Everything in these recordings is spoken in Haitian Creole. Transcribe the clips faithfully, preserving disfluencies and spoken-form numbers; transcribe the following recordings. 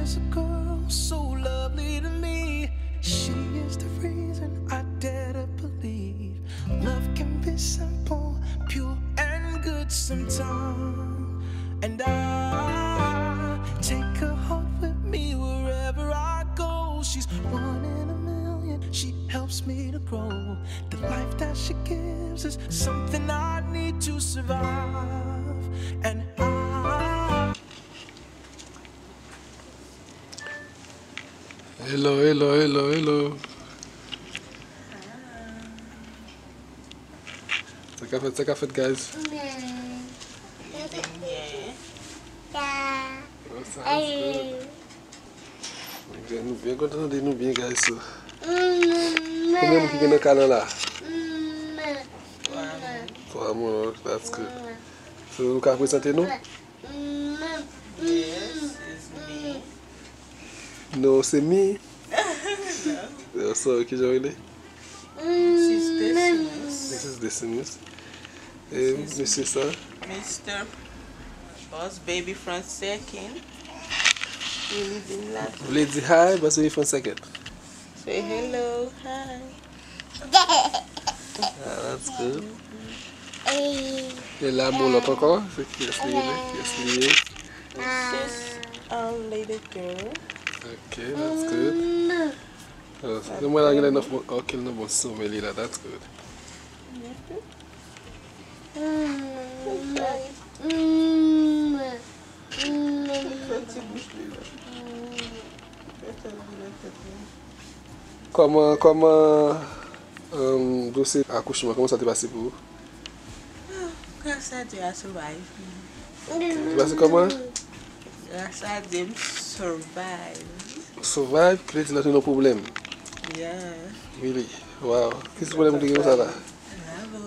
There's a girl so lovely to me. She is the reason I dare to believe love can be simple, pure, and good sometimes. And I take her heart with me wherever I go. She's one in a million. She helps me to grow. The life that she gives is something I need to survive. And I Hello, hello, hello, hello. Sa k ap fèt, sa k ap fèt, guys? Oh, sounds good. Byen, nou byen kontan tande nou byen, guys. So, konbyen moun ki gen nan kay la la? Twa moun, ok, that's good. So, nou ka prezante nou? Yes, it's me. Non, se mi. Oh, sorry, kijan w rele? This is Decimus. This is Decimus. E mesye sa? Mister Boss Baby France Second. We live in Latvia. Vle di hi, Boss Baby France Second. Say hello, hi. Ah, that's good. E la, moun lòt ankò? Se kiyès li ye? Kiyès li ye? It's just a little girl. Ok, that's good. Ah, se mwen la gen nan bon, ok, l nan bon somèy li la, that's good. Fè ti bouch li la. Fè tèt li la, tèt li. Kòman, kòman, um, dosye akouchman, kòman sa te pase pou ou? Ah, gras a Dye, I survive. Te pase kòman? Gras a Dye, m survive. Survive, ki vle di nan te nan pwoblèm. Yeah. Really? Wow. Ki ti pwoblèm ou te gen konsa la? Bravo.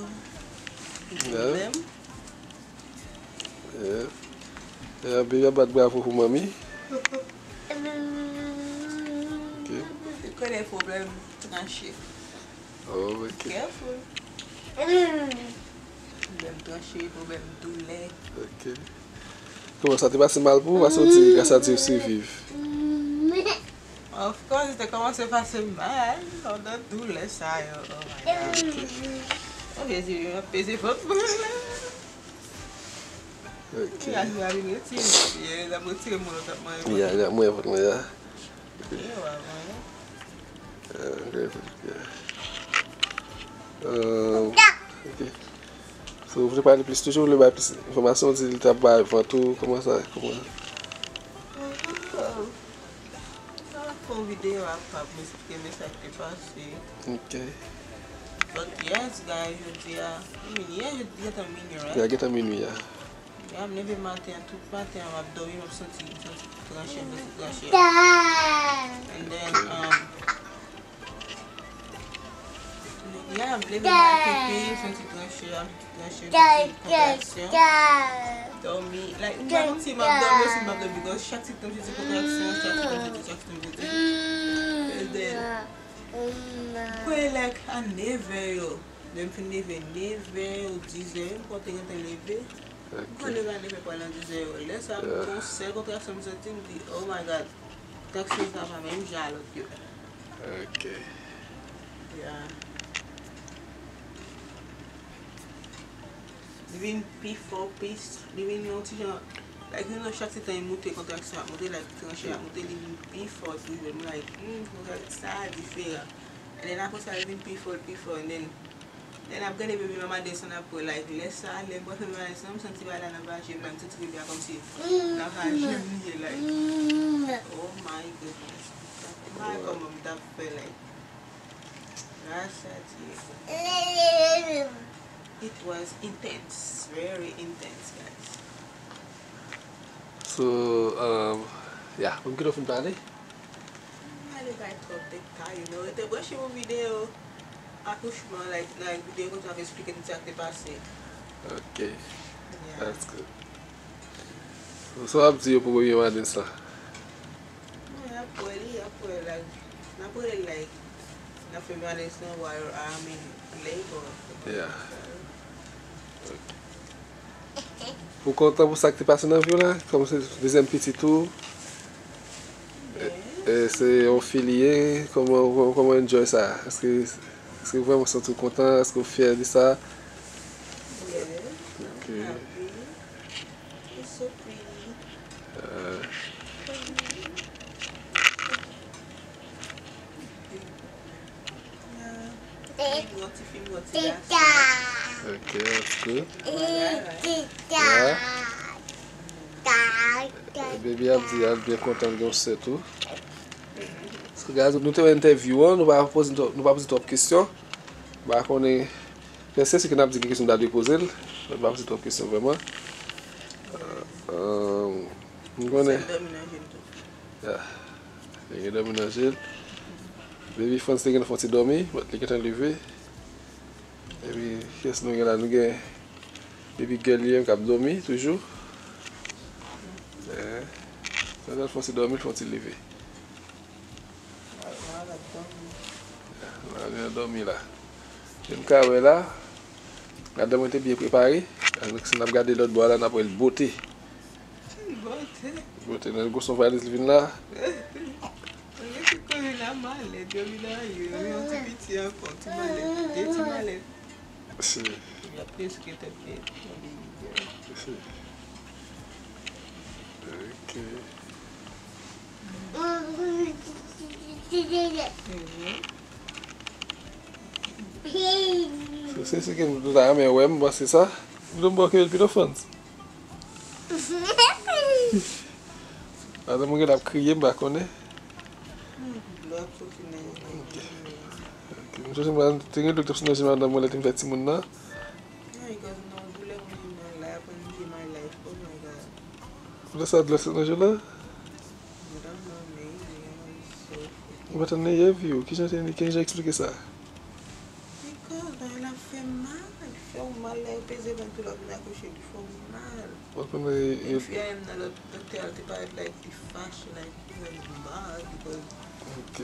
Yeah. Pwoblèm. Yeah. Yeah, baby ap bat bravo pou manmi. Ok. Ou konnen pwoblèm tranche. Oh, ok. Careful. Pwoblèm tranche, pwoblèm doulè. Ok. Kòman sa te pase mal pou ou? Paske w di, gras a Dye, ou siviv. Of course, te kòmanse pase mal, andan doulè sa yo. Oh my God. Oh, Jezi, m ap peze vant mwen la. Ok. Jezi, a vin retire. Yeah, l ap retire moun yo t ap manje. Yeah, l ap manje vant mwen, yeah. Yeah, ouais, ouais. Ah, ok, ok. Euh, ok. So, ou vle pale plis toujou, ou vle bay plis enfòmasyon, ou di li t ap bay vant ou, kòman sa, kòman? Sa fè yon videyo a pa pou esplike men sa k te pase. Ok. But yes, guys, jodi a, I mean, yeah, jodi gentan minwi, right? Yeah, gentan minwi, yeah. Ya, m leve maten an, tout maten an, m ap dòmi, m ap santi, m santi tranche, m santi tranche. And then, um, ya, m leve m al pipi, m santi tranche, m santi tranche, m santi kontraksyon. Dòmi, like, m pa konn si m ap dòmi osi m p ap dòmi, because chak ti tan m santi kontraksyon, chak ti tan m santi, chak ti tan m santi. And then, kwè, like, a nevè yo, lè m fin leve, nevè ou dizè, m konte gentan leve. Ok. Mwen leve a nevè pral nan dizè yo. Lè sa a, m gon sèl kontraksyon m santi, m di, "Oh my God." Kontraksyon sa pa menm jan a lòt yo. Ok. Yeah. Li vin pi fò, pi, li vin yon ti jan, like, you know, chak ti tan li moute, kontraksyon ap moute, like, tranche ap moute, li vin pi fò, pi jwenn mwen, like, hmm, kontraksyon sa a diferan. And then apre sa, li vin pi fò, pi fò, and then Lè n ap gade bebe mama desann apre, like, lè sa, lè m pral fè mama desann, m santi bagay la nan vajen m, like, m santi bebe a kòmsi nan vajen m li ye, like. Oh my goodness. M pa wè kòman m t ap fè, like. Gras a Dye. It was intense, very intense, guys. So, um, yeah, pou m kite w fin pale. M ale bay twòp detay, you know. Rete branche pou videyo akouchman, like, like, videyo kote m ap esplike tout sa k te pase. Ok. Yeah. That's good. So, sa w ap di yo pou premye madanm sa? Bon, y ap wè li, y ap wè, like, n ap rele, like, n ap fè madanm sa while I'm in labor. Yeah. Ok. Ou kontan pou sa k te pase nan vi w la? Kòm se dezyèm pitit ou? E se yon fi li ye, kòman, kòman, kòman w enjoy sa? Èske, èske w vrèman santi w kontan? Èske w fyè de sa? Ok. Ok, that's good. Yeah. Baby ap di al byen kontan l gen yon sè tou. So, guys, nou te wè entèvyou an, nou pa poze, nou pa poze twòp kesyon. M pa konnen, men se si ke n ap di gen kesyon m ta dwe poze l. Nou pa poze twòp kesyon vrèman. Euh, euh, m konnen. Yeah. Li gen dòmi nan je l. Baby Frantz te gentan fè yon ti dòmi, but li gentan leve. Epi, kiyès nou gen la? Nou gen baby girl li menm k ap dòmi toujou. Eh, sa l fè yon ti dòmi, l fè yon ti leve. Mwen al dòmi la. Jan m ka wè la, madanm mwen te byen prepare. Avèk si n ap gade lòt bò a la, n ap wè l bote. Bote. Bote nan gwo son valiz li vin la. Mwen rete konnen la malèt, yo vin a yo, yo yon ti piti ankò, ti malèt, de ti malèt. Si. Y ap preske tèt kèt, yon baby girl. Si. Ok. Mhm. Se, se, se ke m ta renmen wè, m panse sa. M ta renmen wè pito Frantz. Madanm mwen genlè ap kriye, m pa konnen. Ok. Ok. M sonje m te gen dout ap sonje madanm mwen lè te m fè timoun nan. Doulè sa, doulè sa nan je w la? M pa tann li yè, view. Kijan te, kijan eksplike sa? Because bagay la fè mal, fè w mal lè yo peze vant ou lè w vin akouche, li fè w mal. Mwen konnen. Enn fi a menm nan lòt doktè a, li te parèt like li fache, like he was mad because. Ok.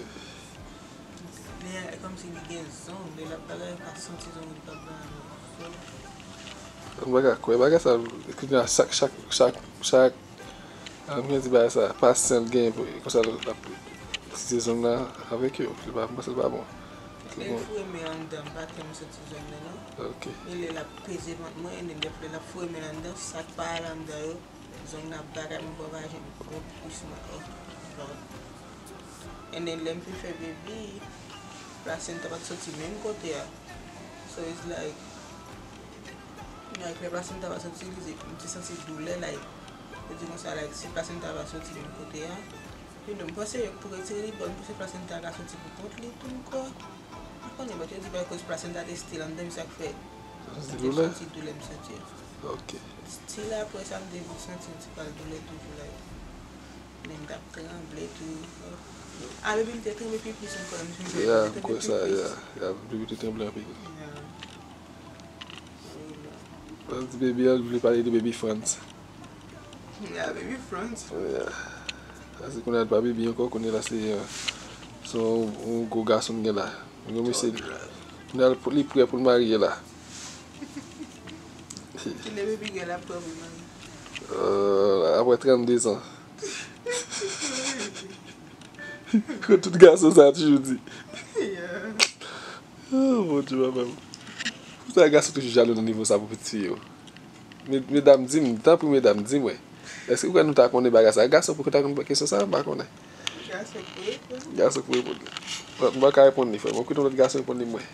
Li a, kòmsi li gen zong, lè l ap bagay, ou ka santi zong li p ap bagay. So. M pa ka kwè bagay sa, kounye a chak, chak, chak, chak Ah, m gen ti bagay sa, pasyan l gen pou, konsa l ap titye zong nan avèk yo. Li pa, m panse l pa bon. Lè l foure men anndan, m pa tèlman santi zong nan, non. Ok. Men lè l ap peze vant mwen, and then lè l ap foure men anndan, sa k pa al anndan yo, zong nan ap bagay, m bò vajen, m pran kwis mwen, oh, Lord. And then lè m fin fè baby, plasenta pa t soti menm kote a. So it's like, like lè plasenta pa soti, li di, m te santi doulè, like, yo di konsa, like, si plasenta pa soti menm kote a, you know, m panse yo pou retire li, but m panse plasenta ka soti pou kont li tou ankò. M konnen, but yo di pa koz plasenta te still anndan, se sa k fè m te santi doulè m santi a. Ok. Still apre sa, m te vin santi m ti pral doulè toujou, like. Men m t ap tranble tou. A, baby m te tranble pi plis ankò, m sonje. Yeah, m kwè sa, yeah. Yeah, baby te tranble anpil. Yeah. Paske baby an vle pale de baby Frantz. Yeah, baby Frantz. Yeah. Paske kounye a l pa baby ankò, kounye a la se, euh, se yon, yon gwo gason m gen la. Yon mesye, kounye a l, li prè pou l marye la. Kilè baby girl ap prè pou l marye? Euh, apre trannde zan. Kon tout gason sa toujou di. Yeah. Oh, Bondye, papa m. Poukisa gason toujou jalou nan nivo sa pou pitit fi yo? Me-, medam, di m, tanpri, medam, di mwen. Èske w kwè nou ta konnen bagay sa? Gason poko ta konn kesyon sa, m pa konnen. Gason pou reponn. Gason pou reponn. Mwen, m pa ka reponn li, frè. Mwen kite yon lòt gason reponn li mwen.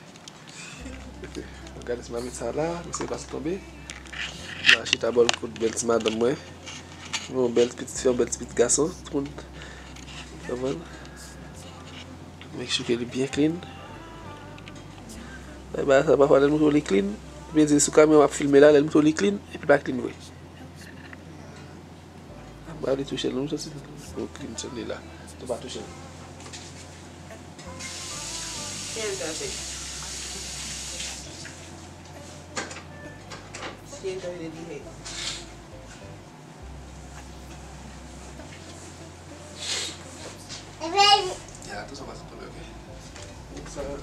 Ok. Gade ti mamit sa la, misye pase tonbe. M al chita bò l kot bèl ti madanm mwen. Yon bèl ti pitit fi, yon bèl ti pitit gason. Tout moun. Konprann? Make sure ke li byen clean. Bagay sa, pafwa, lè l montre w li clean, vle di sou kamera w ap filme la, lè l montre w li clean, epi pa clean vre. M pa vle touche l non, m santi l twò clean sèl li la. Tou pa touche l. Kiyès sa se? Kiyès sa vle di hey? Ya, tou sa pase tonbe, ok? Sa, euh,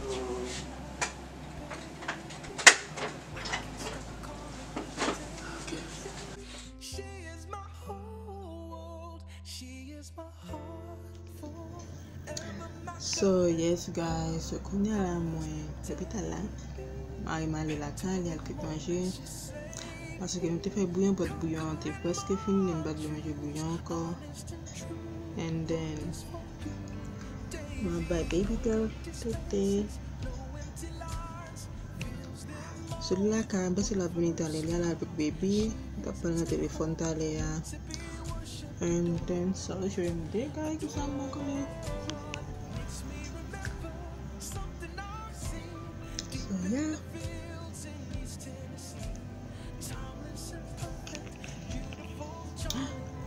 ok. She is my whole world. She is my So, yes, guys, so kounye a la, mwen, lopital la, mari m ale lakay li, al kwit manje, paske nou te fè bouyon, but bouyon an te prèske fini, li m pa t vle manje bouyon ankò. And then, mwen bay baby girl tete. So, li lakay, m panse l ap vini talè, li al avèk baby, m t ap pale nan telefòn talè a. And then, sorry, jwe m de kay ki sa m pa konnen. So, yeah.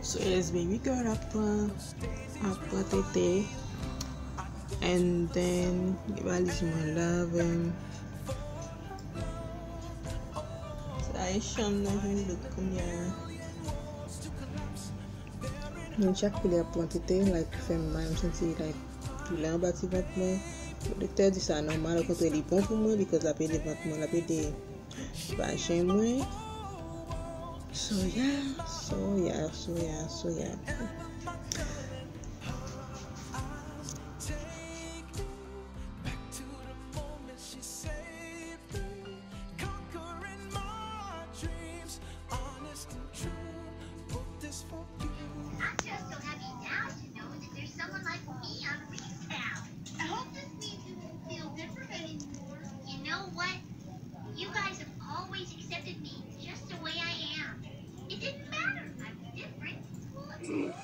So, yes, baby girl ap pran, ap pran tete. And then, gen valiz mwen la avè m. Sa e chanm nan, jwenn lòt kounye a. Mwen chak kou li ap pran tete, like, fè m mal, m santi, like, doulè anba ti vant mwen. Doktè di sa nòmal, okontrè, li bon pou mwen, because l ap ede vant mwen, l ap ede vajen mwen. So, yeah, so, yeah, so, yeah, so, yeah. I just so happy now to know that there's someone like me on Reese's Town. I hope this means you won't feel different anymore. You know what? You guys have always accepted me just the way I am. It didn't matter if I was different. Well, it's more.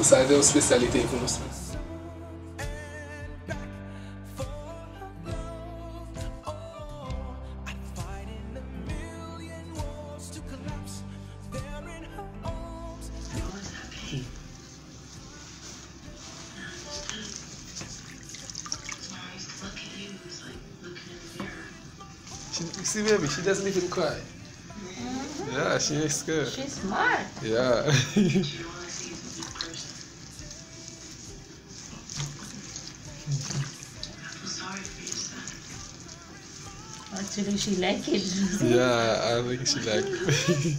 Sa se yon espesyalite pou nou. She, see, baby, she doesn't even cry. Yeah, she is good. She's smart. Yeah. Actually, she like it. Yeah, I think she like it.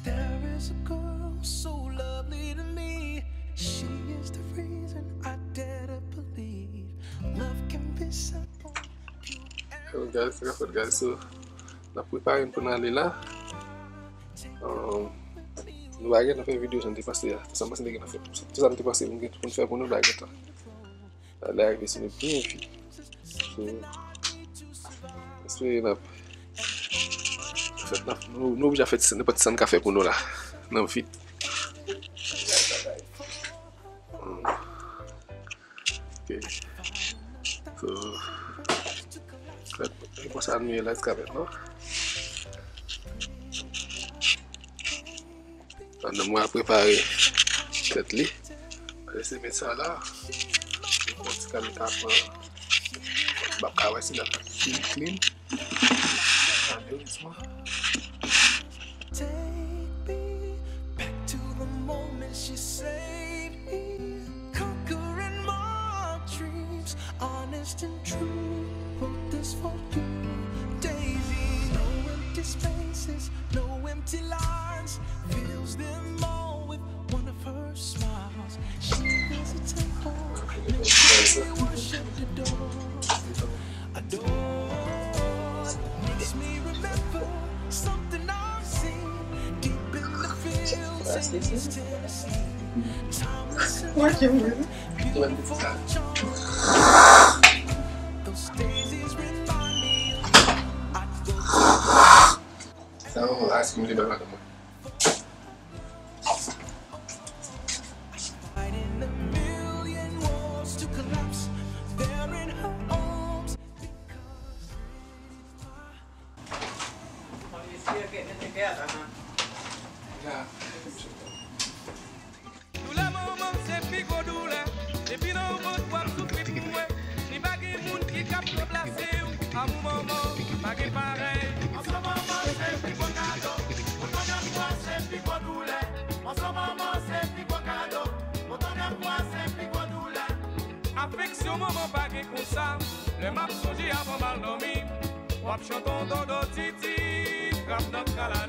There is a girl so lovely to me. She is the reason I dare to believe love can be simple, pure. Hello guys, sa k ap fèt guys? So, n ap prepare n pou n ale la. Um, nou pa gentan fè videyo jan n te panse a. Tout sa m panse n te gentan fè, tout sa m te panse pou n fè pou nou pa gentan. Lè a rive sou nou byen vit. So, espere n ap, an fèt, n ap, nou, nou oblije fè ti, nenpòt ti sa n ka fè pou nou la. Nan vit. Ok. So, fèt, e konsa nou ye la jiska mentnan. Pandan mwen ap prepare tèt li, lese met sa la. Li pran ti kal li ka pran. M ap ka wè si l ap fin clean. Malerezman. Take me back to the moment she saved me, conquering my dreams, honest and true. Wrote this for you, Daisy. No empty spaces, no empty lines. Fills them all with one of her smiles. She is a temple, makes me worship, adore, adore. Makes me remember something I've seen deep in the fields in East Tennessee. Timeless and beautiful charm. Those daisies remind me of you. I go to Sa yon ice cream li bay madanm mwen. Doulè manman se pi gwo doulè. Depi nan vant w ap soufri pou mwen. Ni pa gen moun ki kab ranplase w. Amou manman pa gen parèy. Mòso manman se pi gwo kado. Mouton nan bwa se pi gwo doulè. Mòso manman se pi gwo kado. Mouton nan bwa se pi gwo doulè. Afeksyon manman pa gen konsa. Lè m ap sonje avan m al dòmi, w ap chante on dodo titi, frap nan kala.